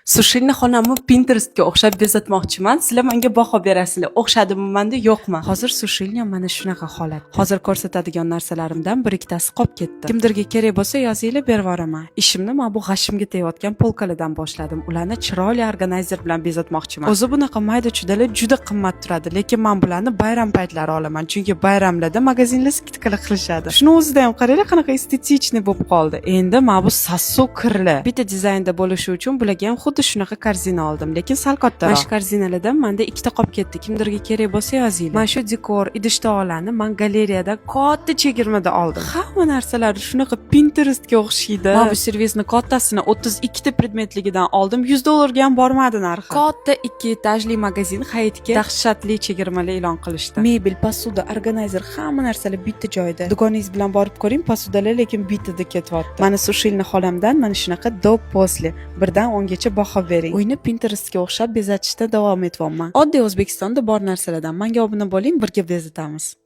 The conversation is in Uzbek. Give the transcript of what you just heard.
Сушильный xonamni Pinterestga o'xshab bezatmoqchiman. Sizlar menga baho berasizlar. O'xshadimi menda, yo'qmi? Hozir сушильня mana shunaqa holat. Hozir ko'rsatadigan narsalarimdan bir ikkitasi qolib ketdi. Kimdirga kerak bo'lsa, yozinglar, berib yuboraman. Ishimni mana bu g'ashimga tegayotgan polkalardan boshladim. Ularni chiroyli органайзер bilan bezatmoqchiman. O'zi bunaqa mayda chuydalar juda qimmat turadi, lekin men bularni bayram paytlari olaman, chunki bayramlarda magazinlar скидка lar qilishadi. Shuni o'zida ham qaranglar, qanaqa эстетичный bo'lib qoldi. Endi mana bu sassiq kirli. Bitta dizaynda bo'lishi uchun bularga ham xuddi shunaqa korзина oldim, lekin sal kattaroq. Mana shu korзинаlardan menda ikkita qolib ketdi. Kimdirga kerak bo'lsa, yozinglar. Mana shu dekor idish tovoqlarni man galereyadan katta chegirmada oldim. Hamma narsalar shunaqa Pinterestga o'xshaydi. Mana bu servizni kattasini 32 ta predmetligidan oldim. 100 dollarga ham bormadi narxi. Katta ikki etajli magazin Hayitga dahshatli chegirmalar e'lon qilishdi. Mebel, посуда, органайзер, hamma narsalar bitta joyda. Dugoningiz bilan borib ko'ring, посуда lar lekin bittada ketyapti. Mana сушильный xonamdan mana shunaqa до, после. Birdan 10 gacha baho bering. Uyni Pinterestga o'xshab bezatishda davom etyapman. Oddiy O'zbekistonda bor narsalardan. Menga obuna bo'ling, birga bezatamiz.